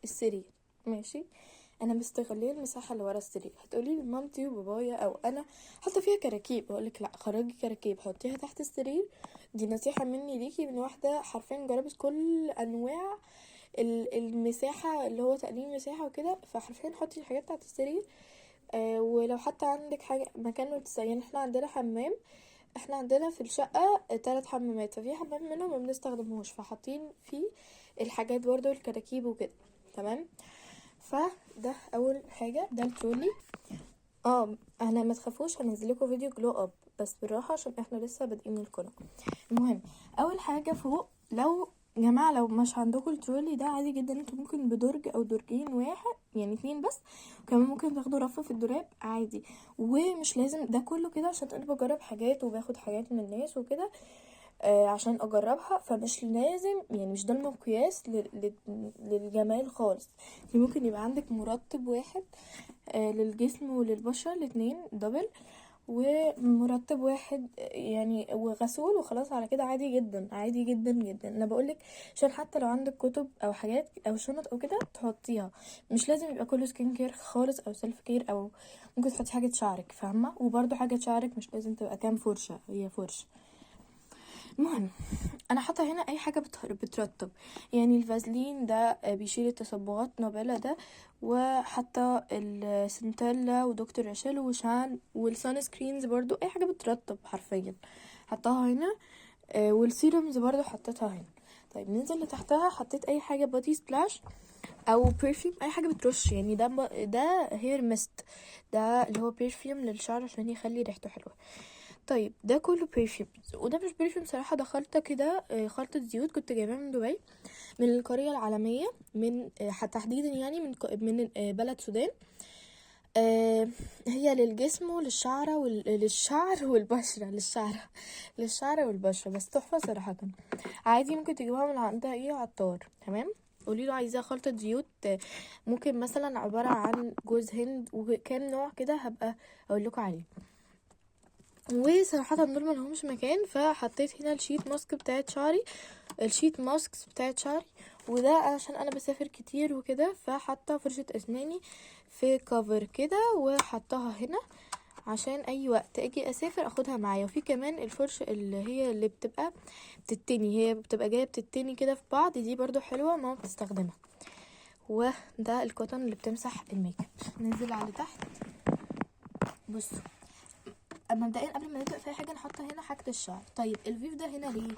السرير، ماشي. انا مستغليه المساحة اللي ورا السرير. هتقولي لي مامتي وبابايا او انا حاطه فيها كراكيب، اقولك لا، خرجي كراكيب حطيها تحت السرير. دي نصيحة مني ليكي من واحدة حرفيا جربت كل انواع المساحة اللي هو تقليل مساحة وكده. فحرفيا حطي الحاجات تحت السرير. ولو حتى عندك حاجة مكان ما يعني احنا عندنا حمام، احنا عندنا في الشقة 3 حمامات، ففي حمام منهم ما بنستخدمهوش، فحاطين فيه الحاجات برضو الكراكيب وكده، تمام. فده اول حاجة، ده الترولي. انا ما تخافوش هنزل لكم فيديو glow up بس بالراحة عشان احنا لسه بادئين القناة. المهم اول حاجة فوق، لو جماعة لو مش عندكم الترولي ده عادي جدا، انتوا ممكن بدرج او درجين، واحد يعني 2 بس، وكمان ممكن تاخدوا رف في الدولاب عادي، ومش لازم ده كله كده عشان انا بجرب حاجات وباخد حاجات من الناس وكده، عشان اجربها، فمش لازم يعني مش ده المقياس للجمال خالص. يعني ممكن يبقى عندك مرطب واحد، للجسم وللبشرة الاتنين double، ومرطب واحد يعني وغسول وخلاص على كده، عادي جدا، عادي جدا جدا. انا بقولك عشان حتى لو عندك كتب او حاجات او شنط او كده تحطيها، مش لازم يبقى كله skin care خالص او self care، او ممكن تحطي حاجة شعرك، فاهمه؟ وبرده حاجة شعرك مش لازم تبقى كام فرشه، هي فرشه. المهم انا حاطه هنا اي حاجة بترطب، يعني الفازلين ده بيشيل التصبغات، نوبيلا ده، وحتى السنتيلا ودكتور راشيل وشان وال sunscreens برضو، اي حاجة بترطب حرفيا حطاها هنا. وال serums برضو حطيتها هنا. طيب ننزل لتحتها، حطيت اي حاجة body splash او perfume، اي حاجة بترش، يعني ده hair mist، ده اللي هو perfume للشعر عشان يخلي ريحته حلوة. طيب ده كله perfume، وده مش perfume صراحة، ده خلطه كده، خلطه زيوت كنت جايباها من دبي، من القرية العالمية، من تحديدا يعني من بلد سودان. هي للجسم وللشعره للشعر والبشره، للشعر والبشره، بس تحفة صراحة. عادي ممكن تجيبوها من عند اي عطار، تمام. قولي له عايزاه خلطه زيوت، ممكن مثلا عبارة عن جوز هند وكام نوع كده، هبقى اقول لكم عليه. وصراحة دول ما لهمش مكان، فحطيت هنا ال sheet mask بتاعت شعري، ال sheet masks بتاعت شعري، وده عشان انا بسافر كتير وكده، فحاطه فرشة اسناني في cover كده وحطها هنا عشان اي وقت اجي اسافر اخدها معايا. وفي كمان الفرشة اللي هي اللي بتبقى بتتني، هي بتبقى جاية بتتني كده في بعض، دي برضو حلوة ماما بتستخدمها. وده ال cotton اللي بتمسح الميك اب. ننزل على تحت. بصوا مبدئيا قبل ما نبدا في اي حاجة نحط هنا حاجة الشعر. طيب الفيف ده هنا ليه؟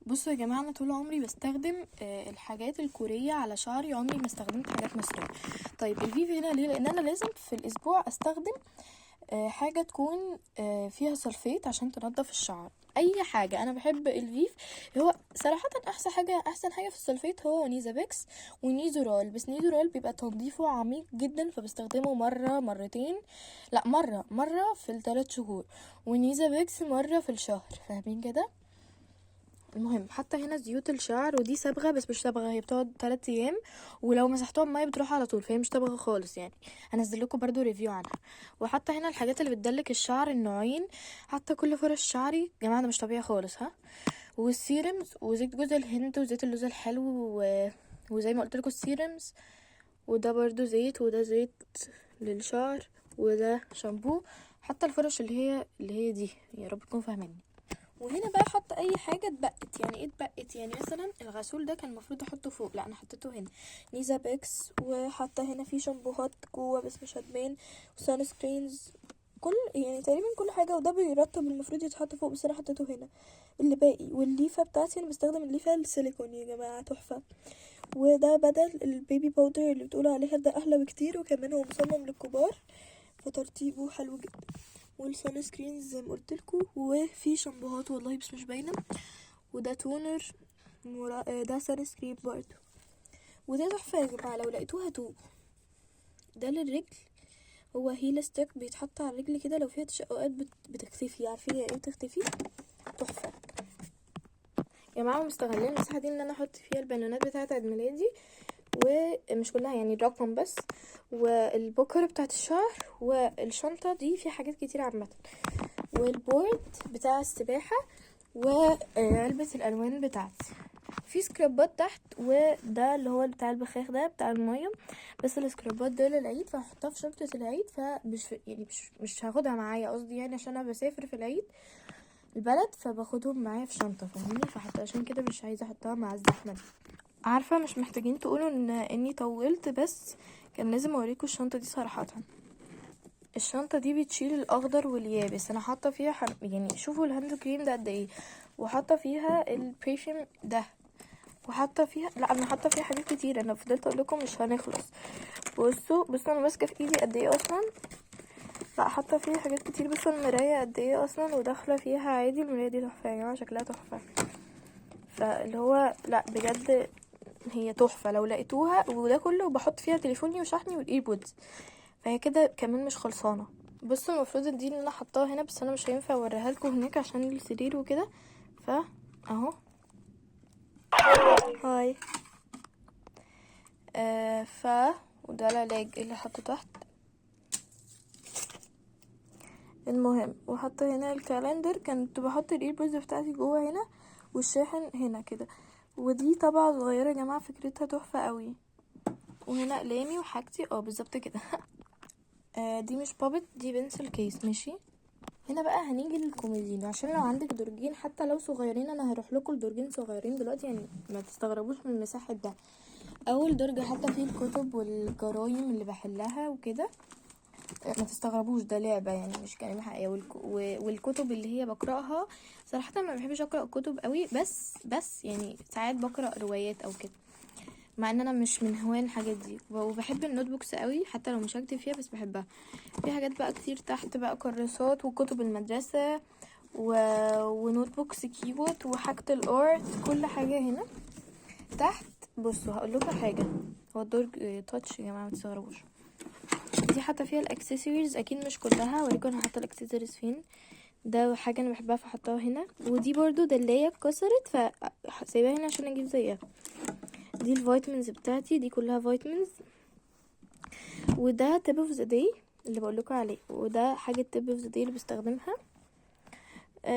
بصوا يا جماعة، انا طول عمري بستخدم الحاجات الكورية على شعري، عمري ما استخدمت حاجات مصرية. طيب الفيف هنا ليه؟ لان انا لازم في الاسبوع استخدم حاجة تكون فيها sulfate عشان تنظف الشعر. اي حاجة، انا بحب الفيف، هو صراحة احسن حاجة في ال sulfate هو نيزابيكس ونيزورال، بس نيزورال بيبقى تنظيفه عميق جدا، فبستخدمه مرة مرتين، لا مرة في الثلاث شهور، ونيزابيكس مرة في الشهر، فاهمين كده؟ المهم حتى هنا زيوت الشعر، ودي صبغة بس مش صبغة، هي بتقعد 3 ايام، ولو مسحتوها بميه بتروح على طول، فهي مش صبغة خالص يعني. هنزل لكم برضو review عنها. وحتى هنا الحاجات اللي بتدلك الشعر، النوعين، حتى كل فرش شعري يا جماعة ده مش طبيعي خالص، ها. وال serums وزيت جوز الهند وزيت اللوز الحلو وزي ما قلت لكم ال serums، وده برضو زيت، وده زيت للشعر، وده شامبو. حتى الفرش اللي هي دي، يا رب تكونوا فاهميني. وهنا بقى احط اي حاجة اتبقت. يعني ايه اتبقت؟ يعني مثلا الغسول ده كان المفروض احطه فوق، لا انا حطيته هنا، نيزابيكس. وحاطه هنا في شامبوهات جوه بس مش هتبان، و sunscreens، كل يعني تقريبا كل حاجة. وده بيرطب المفروض يتحط فوق بس انا حطيته هنا اللي باقي. والليفه بتاعتي انا بستخدم الليفه السيليكون يا جماعة، تحفة. وده بدل ال baby powder اللي بتقولوا عليها، ده احلى بكتير، وكمان هو مصمم للكبار فترطيبه حلو جدا. وال sunscreens زي ما قلت لكم، وفي شامبوهات والله بس مش باينة. وده toner، ده sunscreen برضو. وده تحفة يا جماعة، لو لقيتوه هاتوه. ده للرجل، هو heel stick بيتحط على الرجل كده، لو فيها تشققات بتختفي، عارفين يعني ايه بتختفي؟ تحفة يا جماعة. مستغلين المساحة دي ان انا احط فيها البالونات بتاعه عيد ميلادي، ومش كلها يعني الرقم بس، والبكرة بتاعت الشعر، والشنطة دي فيها حاجات كتير عامة، وال board بتاع السباحة، وعلبة الألوان بتاعتي. في scrub ات تحت، وده اللي هو بتاع البخاخ ده بتاع الميه، بس ال scrub ات ده للعيد فهحطها في شنطه العيد، فمش يعني مش هاخدها معايا قصدي يعني، عشان انا بسافر في العيد البلد فباخدهم معايا في شنطه، فاهميني؟ فحتى عشان كده مش عايزه احطها مع الزحمة دي. عارفه مش محتاجين تقولوا اني طولت، بس كان لازم اوريكم الشنطة دي صراحة. الشنطة دي بتشيل الاخضر واليابس. انا حاطه فيها يعني شوفوا ال hand cream ده قد ايه، وحاطه فيها ال perfume ده، وحاطه فيها، لا انا حاطه فيها حاجات كتير، انا فضلت اقول لكم مش هنخلص. بصوا بصوا انا ماسكه في ايدي قد ايه اصلا، لا حاطه فيها حاجات كتير. بصوا المراية قد ايه اصلا، وداخله فيها عادي. المراية دي تحفة يا جماعة، شكلها تحفة، فاللي هو لا بجد هي تحفة لو لقيتوها. وده كله بحط فيها تليفوني وشحني وال AirPods، فهي كده كمان مش خلصانه. بصوا المفروض دي اللي انا حطاها هنا، بس انا مش هينفع اوريها لكم هناك عشان السرير وكده، ف اهو hi. ف وده العلاج اللي حطه تحت. المهم وحاطه هنا ال calendar، كنت بحط ال AirPods بتاعتي جوه هنا والشاحن هنا كده. ودي طبعة صغيرة يا جماعة، فكرتها تحفة قوي. وهنا اقلامي وحاجتي، بالظبط كده. دي مش pop it، دي pencil case ماشي. هنا بقى هنيجي للكوميدينو، عشان لو عندك درجين حتى لو صغيرين، انا هروح لكم لدرجين صغيرين دلوقتي، يعني ما تستغربوش من مساحة ده. اول درج حاطه فيه الكتب والجرايم اللي بحلها وكده، ما تستغربوش ده لعبة يعني مش كلام حقيقي. والكتب اللي هي بقرأها، صراحة ما بحبش اقرأ كتب قوي، بس يعني ساعات بقرأ روايات او كده، مع ان انا مش من هواة الحاجات دي. وبحب ال notebooks قوي حتى لو مش هكتب فيها، بس بحبها. في حاجات بقى كتير تحت بقى، كراسات وكتب المدرسة و notebooks cute وحاجة ال art، كل حاجة هنا تحت. بصوا هقول لكم حاجة، هو الدرج touch يا جماعة ما تستغربوش. دي حاطه فيها الاكسسوارز، اكيد مش كلها، اوريكم انا حاطه الاكسسوارز فين. ده حاجة انا بحبها فحطاها هنا. ودي برضو دلايه اتكسرت فسايباها هنا عشان اجيب زيها. دي ال vitamins بتاعتي، دي كلها vitamins. وده tip of the day اللي بقول لكم عليه، وده حاجة tip of the day اللي بستخدمها.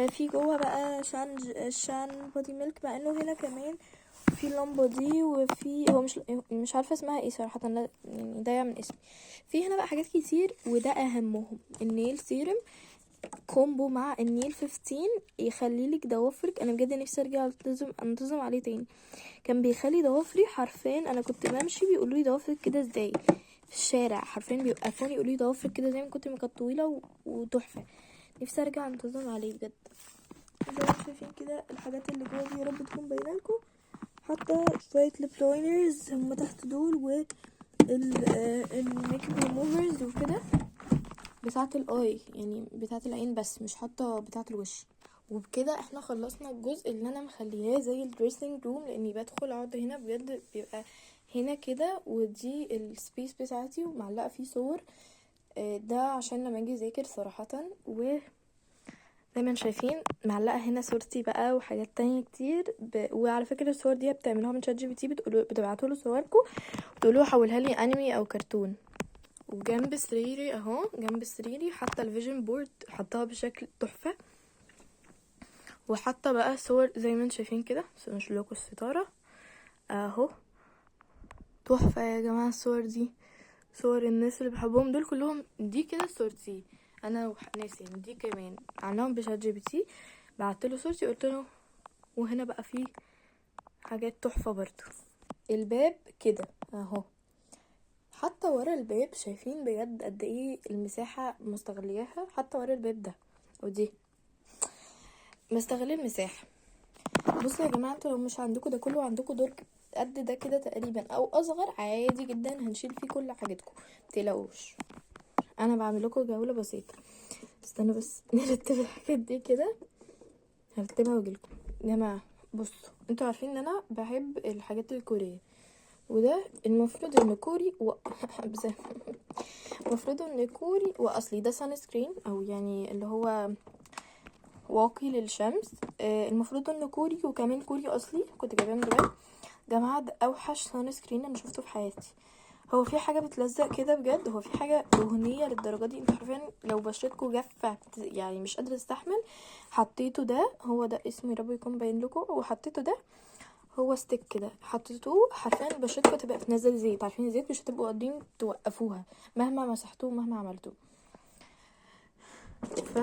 في جوه بقى شان body milk، مع انه هنا كمان في اللمبة دي، وفي هو مش عارفه اسمها ايه صراحة، لا يعني ضايع من اسمي. في هنا بقى حاجات كتير، وده اهمهم ال nail serum combo مع ال nail 15، يخلي لك ضوافرك. انا بجد نفسي ارجع انتظم عليه تاني. كان بيخلي ضوافري حرفيا، انا كنت بمشي بيقولوا لي ضوافرك كده ازاي في الشارع، حرفيا بيوقفوني يقولوا لي ضوافرك كده زي ما كنت، ما كانت طويلة وتحفه. نفسي ارجع انتظم عليه بجد. زي ما شايفين كده الحاجات اللي جوه دي يا رب تكون باينة لكم. حاطه شوية lip liners هم تحت دول، و الميك اب ريموفرز وكده بتاعه ال eye، يعني بتاعه العين بس، مش حاطه بتاعه الوش. وبكده احنا خلصنا الجزء اللي انا مخلياه زي ال dressing room، لاني بدخل اقعد هنا بجد، بيبقى هنا كده، ودي ال space بتاعتي ومعلقة فيه صور. ده عشان لما اجي اذاكر صراحة. و زي ما انتم شايفين معلقه هنا صورتي بقى وحاجات تانية كتير. وعلى فكرة الصور دي بتعملوها من ChatGPT، بتبعتوا له صوركم وتقولوا حولها لي انمي او كرتون. وجنب سريري اهو، جنب سريري حاطه ال vision board، حطاها بشكل تحفة، وحاطه بقى صور زي ما انتم شايفين كده. بس مش لكم الستارة اهو، تحفة يا جماعة الصور دي، صور الناس اللي بحبهم دول كلهم. دي كده صورتي انا وناسي، دي كمان عاملاهم ب ChatGPT، بعت له صورتي قلت له. وهنا بقى فيه حاجات تحفة برضو. الباب كده اهو، حتى ورا الباب شايفين بجد قد ايه المساحة مستغلياها، حتى ورا الباب ده ودي مستغلين المساحة. بصوا يا جماعة، انتوا لو مش عندكم ده كله، عندكم درج قد ده كده تقريبا او اصغر عادي جدا، هنشيل فيه كل حاجتكم متقلقوش. انا بعمل لكم جولة بسيطة، استنوا بس نرتب الحاجات دي كده، هرتبها واجيلكم. يا جماعة بصوا، انتوا عارفين ان انا بحب الحاجات الكورية، وده المفروض انه كوري بس المفروض انه كوري واصلي. ده sunscreen او يعني اللي هو واقي للشمس، المفروض انه كوري وكمان كوري اصلي، كنت جايباه من دبي. جماعة ده اوحش sunscreen انا شفته في حياتي. هو في حاجة بتلزق كده بجد، هو في حاجة دهنية للدرجة دي؟ انتوا حرفيا لو بشرتكم جافة يعني مش قادرة تستحمل، حطيته ده، هو ده اسمه يا رب يكون باين لكم، وحطيته ده هو stick كده، حطيتوه حرفيا بشرتكم تبقى بتنزل زيت، عارفين الزيت مش هتبقوا قادرين توقفوها مهما مسحتوه مهما عملتوه. ف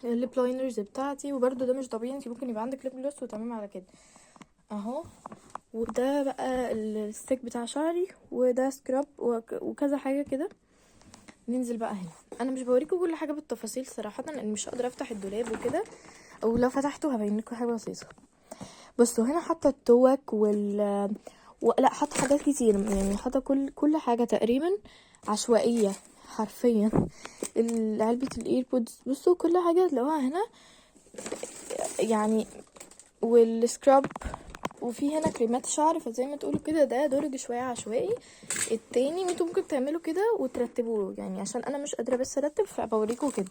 ال lip liners بتاعتي، وبرده ده مش طبيعي، انت ممكن يبقى عندك lip gloss وتمام على كده اهو. وده بقى ال stick بتاع شعري، وده scrub وكذا حاجة كده. ننزل بقى هنا، انا مش بوريكم كل حاجة بالتفاصيل صراحة لان مش قادرة افتح الدولاب وكده، او لو فتحته هبين لكم حاجة بسيطة. بصوا هنا حاطه التوك لا حاطه حاجات كتير، يعني حاطه كل حاجة تقريبا عشوائية حرفيا. علبة ال AirPods، بصوا كل حاجة تلاقوها هنا يعني، وال scrub، وفي هنا كريمات شعر. فزي ما تقولوا كده ده درج شوية عشوائي. التاني انتوا ممكن تعملوا كده وترتبوه يعني، عشان انا مش قادرة بس ارتب فبوريكم كده.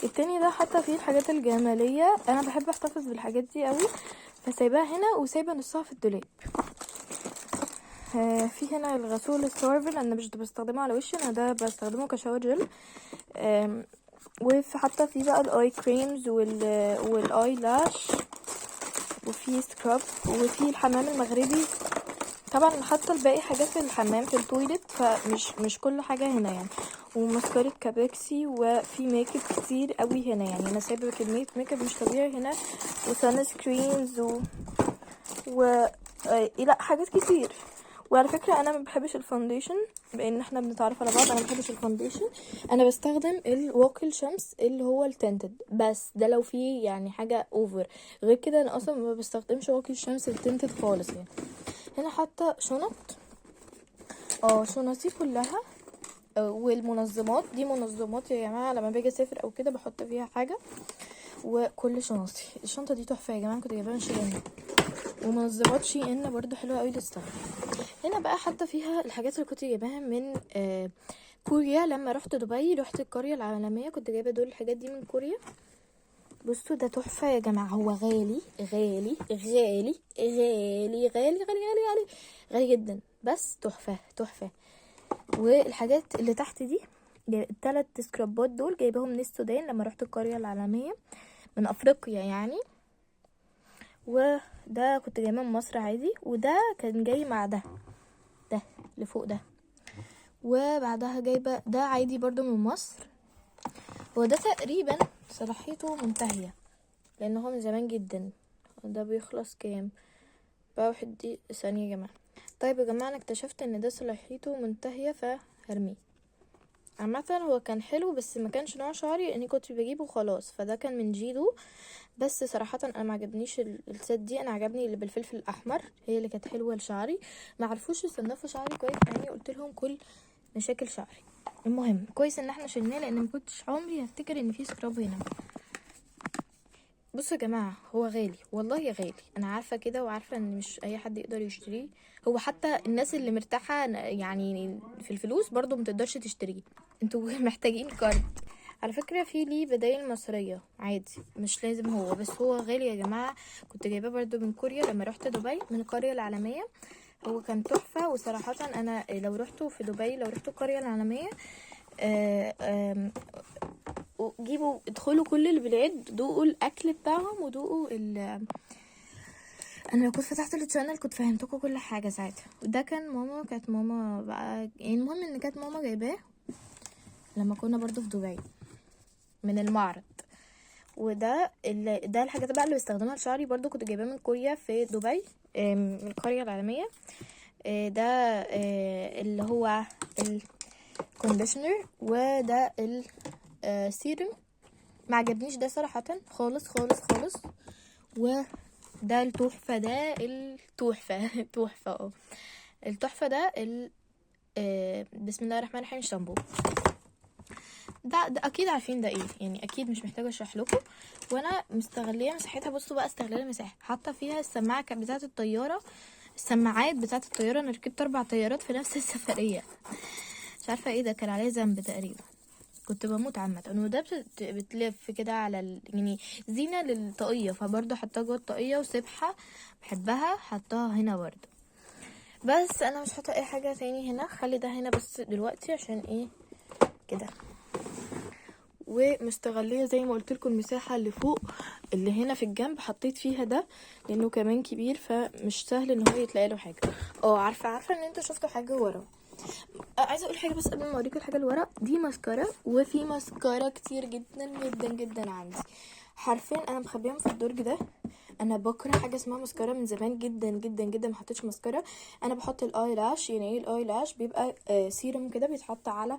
التاني ده حتى فيه الحاجات الجمالية، انا بحب احتفظ بالحاجات دي قوي فسايباها هنا وسايبه نصها في الدولاب. في هنا الغسول السورفل، انا مش بستخدمه على وشي، انا ده بستخدمه ك shower gel. وفي حتى في بقى ال eye creams وال eyelash، وفي scrub، وفي الحمام المغربي. طبعا حاطه الباقي حاجات في الحمام في ال toilet، فمش مش كل حاجة هنا يعني. وماسكارة كابيكسي، وفي make up كتير قوي هنا يعني، انا سايبه كمية make up مش طبيعي هنا، و sunscreens و لا حاجات كتير. وعلى فكرة انا ما بحبش ال foundation، بان احنا بنتعرف على بعض، انا ما بحبش ال foundation. انا بستخدم الواقي الشمس اللي هو ال tinted بس، ده لو فيه يعني حاجة over، غير كده انا اصلا ما بستخدمش واقي الشمس ال tinted خالص يعني. هنا حاطه شنط، شنطي كلها، والمنظمات دي منظمات يا جماعة، لما باجي اسافر او كده بحط فيها حاجة. وكل شنطي، الشنطة دي تحفة يا جماعة، كنت جايباها من شي ان. ومنظمات شي ان برضو حلوة قوي للسفر. هنا بقى حاطه فيها الحاجات اللي كنت جايباها من كوريا لما رحت دبي، رحت القرية العالمية، كنت جايبه دول الحاجات دي من كوريا. بصوا ده تحفة يا جماعة، هو غالي غالي غالي غالي غالي غالي غالي غالي غالي جدا، بس تحفة تحفة. والحاجات اللي تحت دي التلات scrub ات دول جايباهم من السودان لما رحت القرية العالمية، من افريقيا يعني. وده كنت جايباه من مصر عادي، وده كان جاي مع ده، ده اللي فوق ده. وبعدها جايبه ده عادي برضو من مصر، وده تقريبا صلاحيته منتهية لان هو من زمان جدا. ده بيخلص كام بقى؟ واحد دي ثانية يا جماعة. طيب يا جماعة، انا اكتشفت ان ده صلاحيته منتهية فهرميه. عامة هو كان حلو بس ما كانش نوع شعري لاني كنت بجيبه خلاص، فده كان من جيدو. بس صراحة انا ما عجبنيش ال set دي، انا عجبني اللي بالفلفل الاحمر، هي اللي كانت حلوة لشعري. ما عرفوش يصنفوا شعري كويس مع اني قلت لهم كل مشاكل شعري. المهم كويس ان احنا شلناه لان ما كنتش عمري هفتكر ان في scrub هنا. بصوا يا جماعة، هو غالي والله غالي، انا عارفه كده وعارفه ان مش اي حد يقدر يشتريه. هو حتى الناس اللي مرتاحة يعني في الفلوس برضو ما تقدرش تشتريه، انتوا محتاجين card. على فكرة في ليه بدايل مصرية عادي، مش لازم هو، بس هو غالي يا جماعة. كنت جايباه برضو من كوريا لما رحت دبي، من القرية العالمية. هو كان تحفة، وصراحة انا لو رحتوا في دبي، لو رحتوا القرية العالمية، آم، جيبوا ادخلوا كل البلاد، دوقوا الاكل بتاعهم ودوقوا انا لو كنت فتحت ال channel كنت فهمتكم كل حاجة ساعتها. وده كان ماما، كانت ماما بقى يعني، المهم ان كانت ماما جايباه لما كنا برضو في دبي من المعرض. وده ده الحاجات بقى اللي بستخدمها لشعري، برضو كنت جايباه من كوريا في دبي، من القرية العالمية. ده اللي هو ال conditioner، وده السيرم. ما عجبنيش ده صراحة خالص خالص خالص. وده التحفة، ده التحفة تحفة، التحفة ده بسم الله الرحمن الرحيم، الشامبو ده اكيد عارفين ده ايه يعني، اكيد مش محتاجه اشرح لكم. وانا مستغليه مساحتها، بصوا بقى استغلال المساحة، حاطه فيها السماعة كانت بتاعه الطيارة، السماعات بتاعه الطيارة. انا ركبت 4 طيارات في نفس السفرية، مش عارفه ايه ده، كان عليه ذنب تقريبا، كنت بموت عامة. وده بتلف كده على يعني زينة للطاقيه، فبرضه حطاها جوه الطاقية. وسبحه بحبها حطاها هنا برضه. بس انا مش حاطه اي حاجة تاني هنا، خلي ده هنا بس دلوقتي عشان ايه كده. ومستغليه زي ما قلت لكم المساحة اللي فوق اللي هنا في الجنب، حطيت فيها ده لانه كمان كبير، فمش سهل ان هو يتلاقي له حاجة. عارفه ان انتوا شفتوا حاجة ورا. عايزه اقول حاجة بس قبل ما اوريكم الحاجة اللي ورا دي. ماسكارا، وفي ماسكارا كتير جدا جدا جدا عندي، حرفيا انا مخبيهم في الدرج ده. انا بكره حاجة اسمها ماسكارا من زمان جدا جدا جدا، ما حطيتش ماسكارا. انا بحط ال eyelash. يعني ايه ال eyelash؟ بيبقى سيرم كده بيتحط على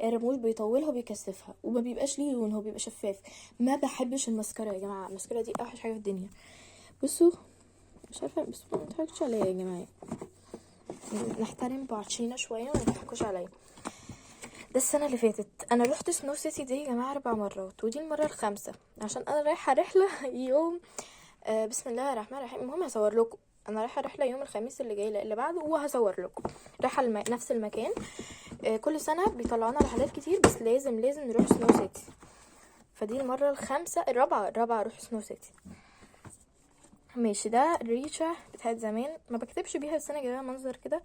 الرموش، بيطولها وبيكثفها، وما بيبقاش ليه لون، هو بيبقى شفاف. ما بحبش الماسكارا يا جماعة، الماسكارا دي اوحش حاجة في الدنيا. بصوا مش عارفه، بس ما تضحكوش عليا يا جماعة، نحترم بعضينا شوية وما تضحكوش عليا. ده السنة اللي فاتت انا رحت Snow City دي يا جماعة 4 مرات، ودي المرة الخامسة عشان انا رايحة رحله يوم بسم الله الرحمن الرحيم. المهم هصور لكم، انا رايحة رحله يوم الخميس اللي جاي اللي بعده، وهصور لكم رايحة نفس المكان. كل سنة بيطلعونا رحلات كتير، بس لازم نروح Snow City. فدي المرة الخامسة الرابعة اروح Snow City. ماشي. ده الريشه بتاعت زمان، ما بكتبش بيها بس انا جايباها منظر كده.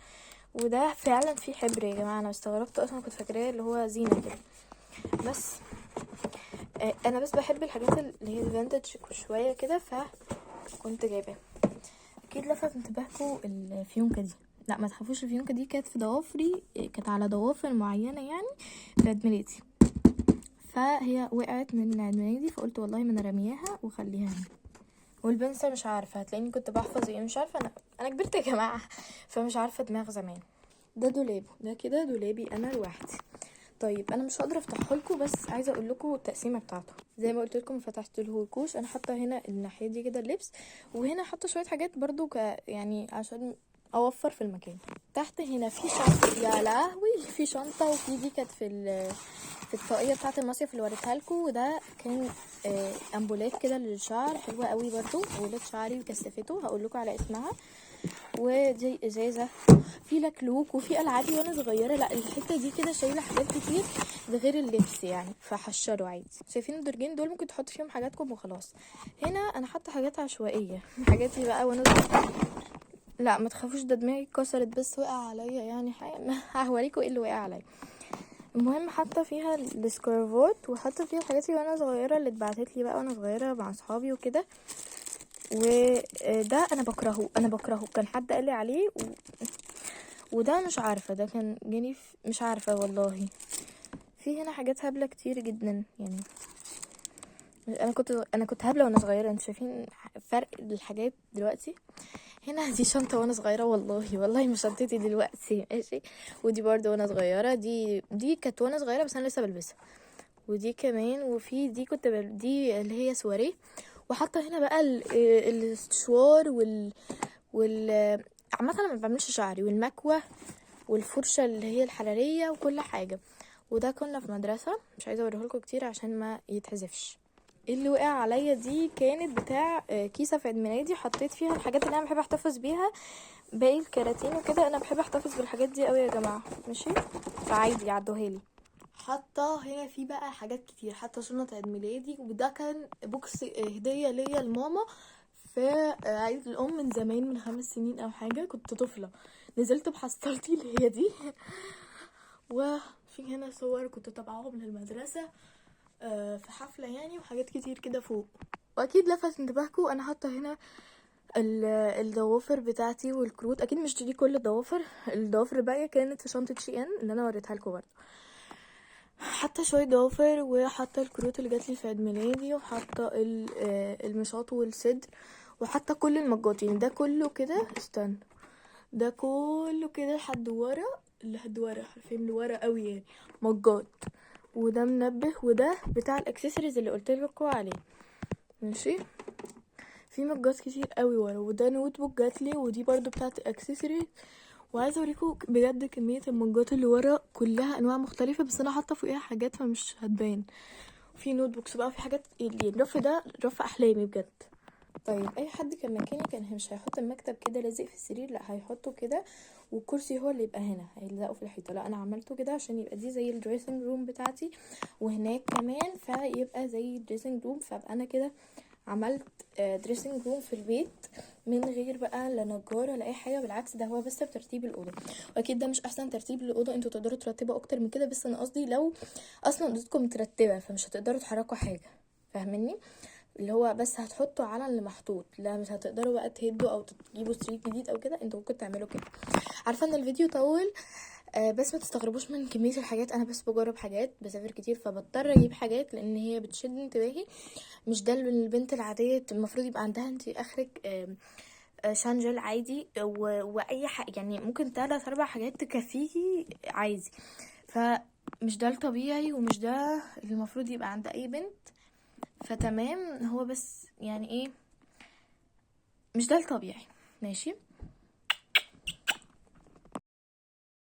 وده فعلا فيه حبر يا جماعة، انا استغربت اصلا، كنت فاكراه اللي هو زينة كده. بس انا بس بحب الحاجات اللي هي vintage شوية كده، فكنت جايباها. اكيد لفت انتباهكم الفيونكه دي. لا ما تخافوش، الفيونكه دي كانت في ضوافري، كانت على ضوافر معينة يعني في عيد ميلادي، فهي وقعت من عيد ميلادي، فقلت والله ما انا رامياها وخليها هنا. والبنسة مش عارفه، هتلاقيني كنت بحفظ ايه مش عارفه، انا كبرت يا جماعة فمش عارفه دماغ زمان. ده دولابه، ده كده دولابي انا لوحدي. طيب انا مش هقدر افتحه لكم، بس عايزه اقول لكم التقسيمه بتاعته. زي ما قلت لكم ما فتحتلهولكوش. انا حاطه هنا الناحية دي كده اللبس، وهنا حاطه شوية حاجات برضو يعني عشان اوفر في المكان. تحت هنا في شنطه، يا لهوي في شنطه، وفي دي كانت في الطاقية بتاعه المصيف اللي وريتها لكم. وده كان امبولات كده للشعر، حلوة قوي برضو، امبولات شعري وكثفته، هقول لكم على اسمها. ودي ازازة في لكلوك، وفي العابي وانا صغيرة. لا الحتة دي كده شايله حاجات كتير، ده غير اللبس يعني، فحشروا عادي. شايفين الدرجين دول ممكن تحط فيهم حاجاتكم وخلاص. هنا انا حاطه حاجات عشوائية، حاجاتي بقى وانا صغيرة. لا ما تخافوش، ده دماغي اتكسرت بس وقع عليا يعني حاجة. هوريكم ايه اللي وقع عليا. المهم حاطه فيها السكارفات، وحاطه فيها حاجاتي وانا صغيرة اللي اتبعتت لي بقى وانا صغيرة مع اصحابي وكده. وده انا بكرهه، انا بكرهه، كان حد قال لي عليه وده مش عارفه، ده كان جاني مش عارفه والله. في هنا حاجات هبلة كتير جدا يعني، انا كنت هبلة وانا صغيرة. انتوا شايفين فرق الحاجات دلوقتي. هنا دي شنطه وانا صغيرة، والله والله مش شنطتي دلوقتي ماشي. ودي برضو وانا صغيرة، دي كانت وانا صغيرة بس انا لسه بلبسها. ودي كمان، وفي دي كنت دي اللي هي سواريه. وحاطه هنا بقى الاستشوار وال عامة انا ما بعملش شعري، والمكوه والفرشه اللي هي الحرارية وكل حاجة. وده كنا في مدرسه، مش عايزه اوريه لكم كتير عشان ما يتحذفش. اللي وقع عليا دي كانت بتاع كيسه في عيد ميلادي، حطيت فيها الحاجات اللي انا بحب احتفظ بيها، باقي الكراتين وكده. انا بحب احتفظ بالحاجات دي قوي يا جماعة ماشي، فعادي عدوها لي. حاطه هنا في بقى حاجات كتير، حاطه شنط عيد ميلادي، وده كان box هديه ليا لماما في عيد الام من زمان، من 5 سنين او حاجة، كنت طفله، نزلت بحصلتي اللي هي دي. وفي هنا صور كنت طبعاهم للمدرسة في حفلة يعني، وحاجات كتير كده فوق. واكيد لفت انتباهكم انا حاطه هنا الضوافر بتاعتي والكروت. اكيد مش دي كل الضوافر، الضوافر الباقية كانت في شنطه شي ان اللي انا وريتها لكم برضه. حاطه شوية ضوافر، وحاطه الكروت اللي جات لي في عيد ميلادي، وحاطه المشاط والصدر، وحاطه كل المجات يعني. ده كله كده، استنى، ده كله كده لحد ورا، لحد ورا حرفيا لورا قوي يعني، مجات. وده منبه، وده بتاع الاكسسوارز اللي قلت لكم عليه ماشي. في مجات كتير قوي ورا. وده notebook جاتلي، ودي برضو بتاعت الاكسسوارز. وعايزه اوريكم بجد كمية المجات اللي ورا، كلها انواع مختلفة، بس انا حاطه فوقيها حاجات فمش هتبان. في notebooks بقى، في حاجات يعني الرف ده رف احلامي بجد. طيب اي حد كان مكاني كان مش هيحط المكتب كده لازق في السرير، لا هيحطه كده، والكرسي هو اللي يبقى هنا هيلزقه في الحيطة. لا انا عملته كده عشان يبقى دي زي ال dressing room بتاعتي، وهناك كمان فيبقى زي ال dressing room، فابقى انا كده عملت dressing room في البيت من غير بقى لا نجار ولا اي حاجه، بالعكس ده هو بس بترتيب الاوضه. واكيد ده مش احسن ترتيب للاوضه، انتوا تقدروا ترتبوا اكتر من كده، بس انا قصدي لو اصلا اوضتكم مترتبة فمش هتقدروا تحركوا حاجة، فاهميني؟ اللي هو بس هتحطوا على اللي محطوط، لا مش هتقدروا بقى تهدوا او تجيبوا سرير جديد او كده، انتوا ممكن تعملوا كده. عارفه ان الفيديو طول، بس ما تستغربوش من كمية الحاجات، انا بس بجرب حاجات، بسافر كتير فبضطر اجيب حاجات لان هي بتشد انتباهي. مش ده اللي البنت العادية المفروض يبقى عندها، انت اخرك شانجل عادي واي حاجة، يعني ممكن 3 4 حاجات تكفيكي عادي. فمش ده الطبيعي ومش ده اللي المفروض يبقى عند اي بنت. فتمام، هو بس يعني ايه، مش ده الطبيعي. ماشي.